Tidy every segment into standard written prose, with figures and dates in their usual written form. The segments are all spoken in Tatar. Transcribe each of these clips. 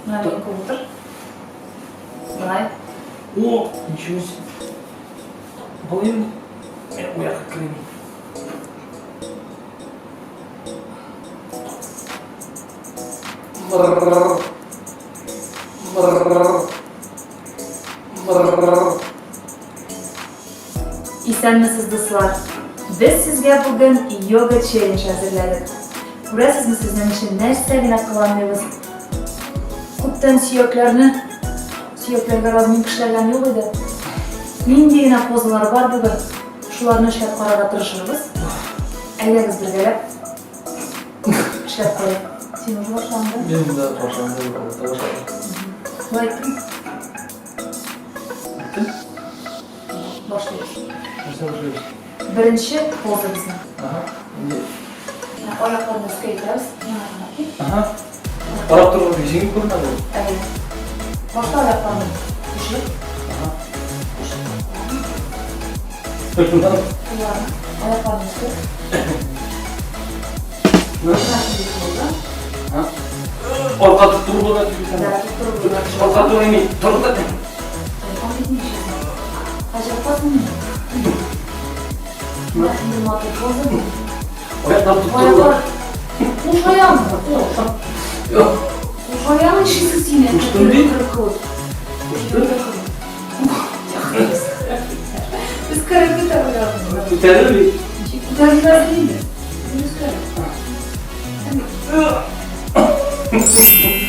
Менә мин күп утыр. Давай. О, ничего себе. Был инде. Мин уякка керим. Исәнмесез, дуслар! Без сезгә бүген йога челлендж әзерләдек. Күрәсезме, сезнең өчен нәрсә генә кыланмыйбыз. Күптән сөякләрне, сөякләргә разминка эшләгән юк иде. Нинди генә позалар бар бүген, шуларны эшләп карарга тырышырбыз. Әйдәгез бергәләп эшләп карыйк. Син уже башланды. Мин дә башланды, башланды. Шулай иттең. Бетте? Башлыйбыз. Нәрсә башлыйбыз? Беренче поза безнең. Ага. Инде. Аякларны өскә итәбез. Миңа гына кил. Ага. Карап торырга бик җиңел күренә бу. Әйе. Башта аякларны кушып. Ага. Кушып. Шуннан. Кулларны, аякларны өскә. Менә шундый булды. Ага. Арка тоттыру була дип Да, тоттыру була. Арка туры ими. Торып та. Аяклар тоттыру. Куш аягыңны, куш. Куш аягың ничек сине? Куштым бит. Куштым. Без кереп күтәреләбез. Күтәрел бит. Ничек күтәреләбез инде? Дөрес кереп.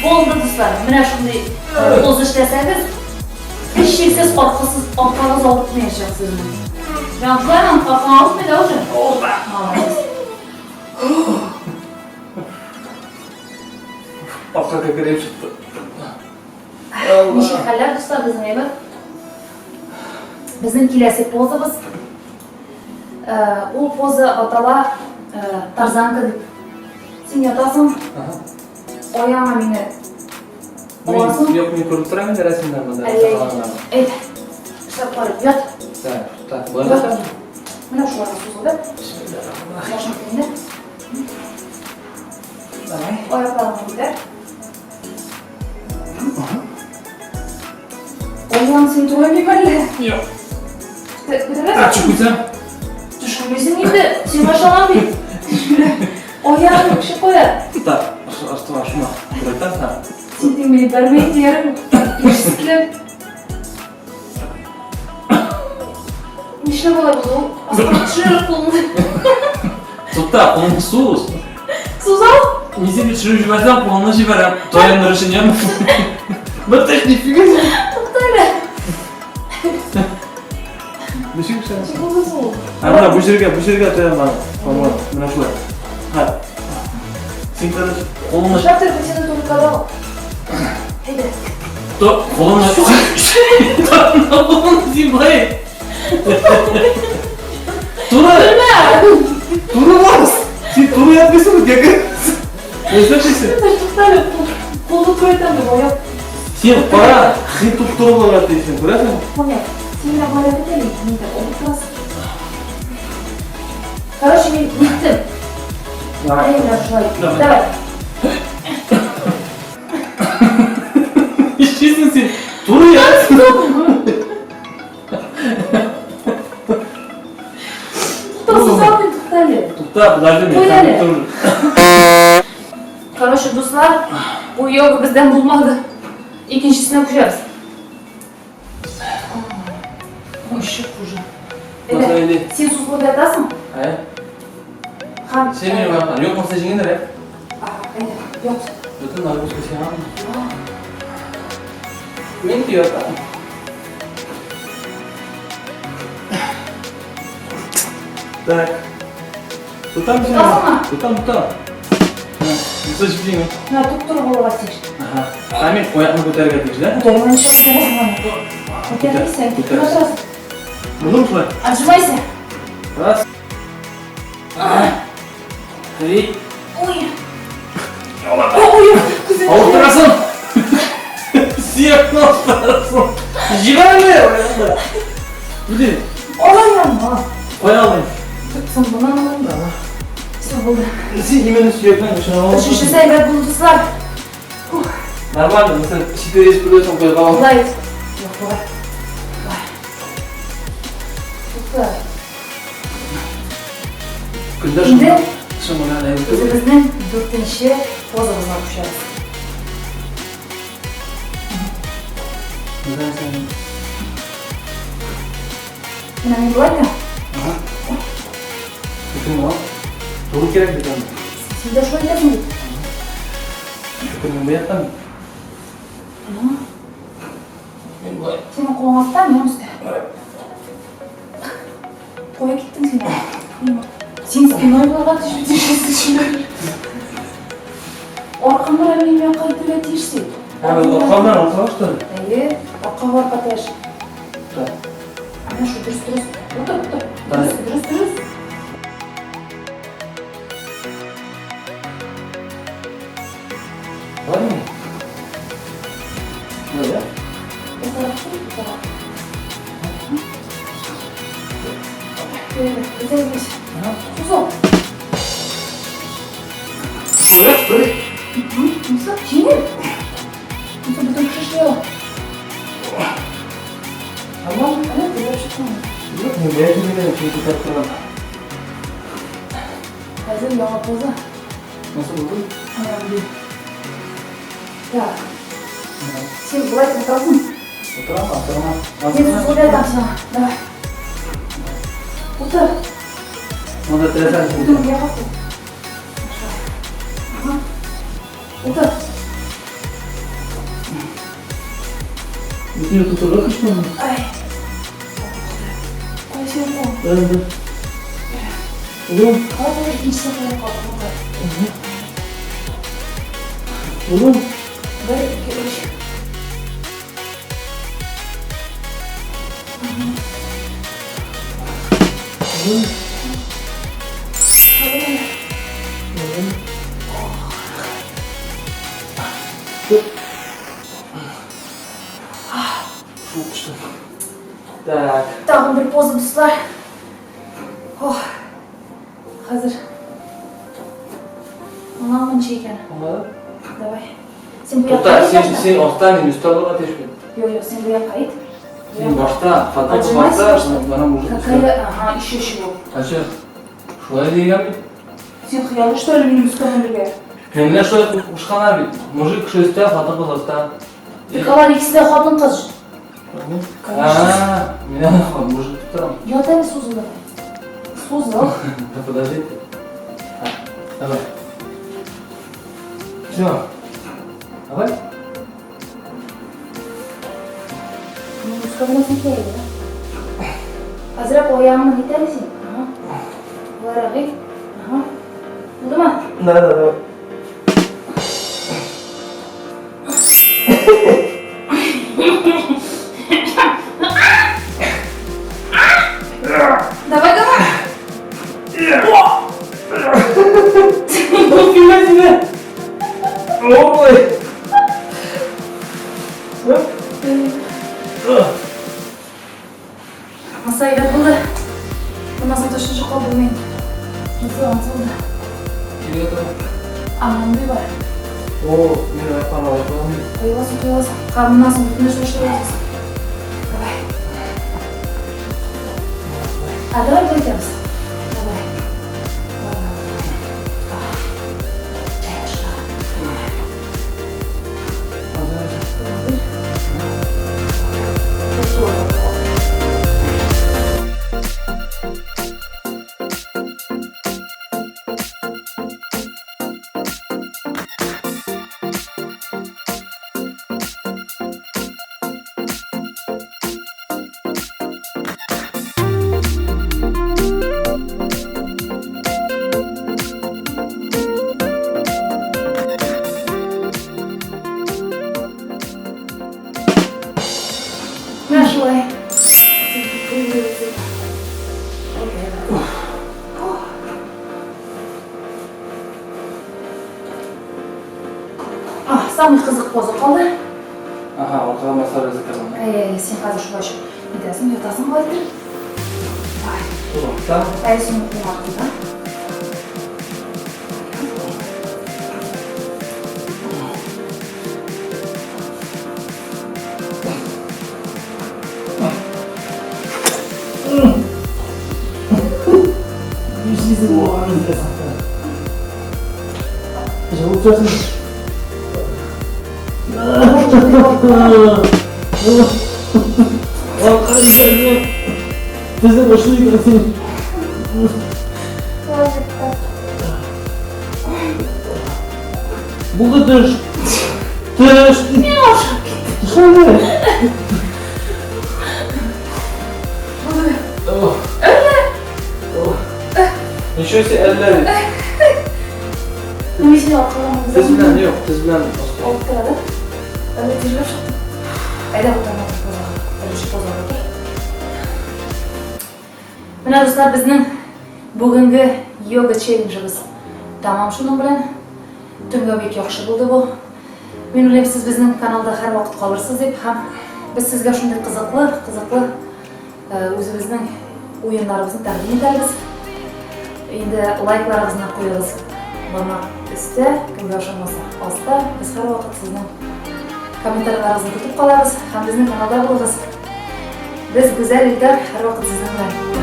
Булды, дуслар. Менә шундый поз эшләсәгез, һичшиксез аркасыз, аркагыз авыртмаячак сезнең. Прям шулай аркаң авыртмый да уже? Авырта. Молодец. Арка кәкрәеп чыкты. Ничек хәлләр, дуслар, безнең әйбәт. Безнең киләсе позабыз. Ул поза атала тарзанка дип. Син ятасың. Аяңа мине аласың. Юк, мин күреп торам инде рәсемнән монда. Әйдә. Эшләп карыйк. Ят. Так, так, болай да. Менә шулай сузылды. Башың инде. Давай. Аякларыңны күтәр. Аяң син туры бик әллә? Юк. Күтәрәсең? А, төшеп китсәм? Төшермисең инде. Син башлаган бит. Аяғың кеше куя. Так, астыма шума. Күрәтәсең? Син мине бәрмәй диярем. Ишетелеп. Нишләп алай булды ул? Астына төшереп кулыңны. Тукта, кулыңны суз. Сузам? Мин сине төшереп җибәрсәм, кулыңны җибәрәм. Таяныр өчен, яме. Бөтеш, нифига себе. Тукта әле. Ничек эшләнә? Ничек булды соң ул? Ә менә бу җиргә, бу җиргә таянма. По-моему, менә шулай. Ха. Син, короче, кулыңны Нишләп тә сине туры Әйдә. То, кулыңны. Кулыңны син былай. Туры. Туры бас. Син туры ятмыйсың бит, яки. Нәрсә? Тукта әле, кулны туры итәм дип аяк. Син кара, син туп-туры булырга тиешсең, күрәсеңме? Менә, син менә болай бит әле, мин дә онытасың. Короче, мин ниттем. Давай. Әй, менә шулай. Давай. Давай. Нишлисең син? Туры ят. Тукта, сузам мин, тукта әле. Тукта, подожди, мин Куй әле. тоже. Короче, дуслар, бу йога бездән булмады. Икенчесенә күчәбез. Ой, еще хуже. Нәрсә инде? Син сузылып ятасың? Ә? Һәм Син минем яктан. Юк, нәрсә җиңелрәк, ә? А, әйдә, юк. Бөтен нагрузка сиңа. Мин ятам. Так. Тотам сине. Тотасыңмы? Тотам, тотам. Нәрсә җиңел. Менә туп-туры булырга тиеш. Ага. Ә мин аякны күтәрергә тиеш, да? Күтәрмә, ничек күтәрәсең аны? Күтәрмисең, тик кенә торасың. Булдымы шулай? Отжимайся. Раз. Три. Ой. Ой, күзем. Авырттырасың. Сөякне авырттырасың. Җибәр әле аякны. Блин, Алай яма. кая алдың? Соң bundan alayım. Все, булды. Син именно сөяктән көчен аласың. Өченчесе әйбәт булды, дуслар. Нормально, мисал, 4 с плюсом куйган. Болай. Юк, болай. Болай. Супер. Көндә Инде шуны үзебезнең дүртенче позабызга күчәбез. Менә мин болай да. Ага. Көтем Туры кирәк бит аны. Син дә шулай итәсең бит. Көтем бу яктан. Мин болай. Синең кулың аста, минем өстә. Кая киттең син? Син спиной булырга тиешсең. Аркаң белән минем якка итәргә тиешсең. Аркам белән аркага что ли? Әйе, аркага арка тәш. Да. Менә шу дөрес, дөрес. Утыр, утыр. Да. Дөрес, дөрес, дөрес. Бармы? Болай, да? Утырак, утырак. Әйе, Ага. Сузыл. Шулай, что ли? Муса, җиңел. Муса, бөтен кеше эшли ала. Нормально? Әнә, теләп чыкмый. Юк, мин бәяки белән чөнки күтәреп торган. Хәзер яңа поза. Нәрсә булды? Так, син болай утырасың. Утырам, утырам. Мин сузылып ятам сиңа. Давай. Утыр. Монда теләсәң Утыр, бу якка куй. Ага. Утыр. Бөтен тотырга көчме? Ай. Куй син кул. Да, да. Улым, Хәзер икенчесен куеп кал. Утыр. улым. Бер, ике, өч. Улым. Улым. Стоп. Фу, что? Так. Тагын бер поза, дуслар. Ох. Хәзер. Аңламынча икән. Аңладың? Давай. Син бу Тукта, якка син ит. син аста, мин өстә булырга тиешмен. Юк, юк, син бу якка ит. Син башта, потом Отжимайся башта, башта. бана мужик өстә. Какая, ага, еще чего. А че? Шулай дигән бит. Син хыялый, что ли, минем өскә менергә? Менә шулай кушканнар бит. Мужик кеше өстә, хатын-кыз аста. Тик алар икесе дә хатын-кыз. А, мин мужик дип торам. Ят әле сузыл. Сузыл. Да подожди ты. А, давай. Все. Давай. Минем өскә менәсең килә иде, да? Азрак аягыңны нит әле син. Ага. Болайрак ит. Ага. Булдымы? Да, да, давай. Давай, давай. Нифига себе! Ой! Все? Маса әйбәт булды. Моннан соң точно йоклап булмый. Монысы ансы булды. Киргә тора. А, мондый бар. О, мин аякларны алып куям. Коеласың, коеласың. Ха, моннан соң бөтен нәрсә эшләп аласың. Давай. А, давай болай итәбез. Давай. Давай, давай. Җай башла. Бер. Бер. Менә шулай. Окей. Фух. А, самый кызык поза калды. Ага, аркага массаж ясатырмын. Әй, син хәзер шулай нитәсең, ятасың болай итеп. Давай. Тукта. Әй, синең кулың артында. Җылы төшәсең. Безнең очлы икәнсең. Булды төш. Төш. Төш әле. Ничего себе, әллә. Мин сине акыллым. Тез белән юк, тез белән аска. Алып тора да. Әле тирләп чыктым. Әйдә утыр, поза. Беренче поза утыр. Менә дуслар, безнең бүгенге йога челленджыбыз тәмам шуның белән. Төнгә бик яхшы булды бу. Мин уйлыйм, сез безнең каналда һәрвакыт калырсыз дип һәм без сезгә шундый кызыклы, кызыклы э, үзебезнең уеннарыбызны тәкъдим итәрбез. Инде лайкларыгызны куегыз бармак өстә, кемгә ошамаса аста. Без һәрвакыт сезнең комментарийларыгызны көтеп калабыз һәм безнең каналда булыгыз. Без Гүзәл Илдар һәрвакыт сезнең белән.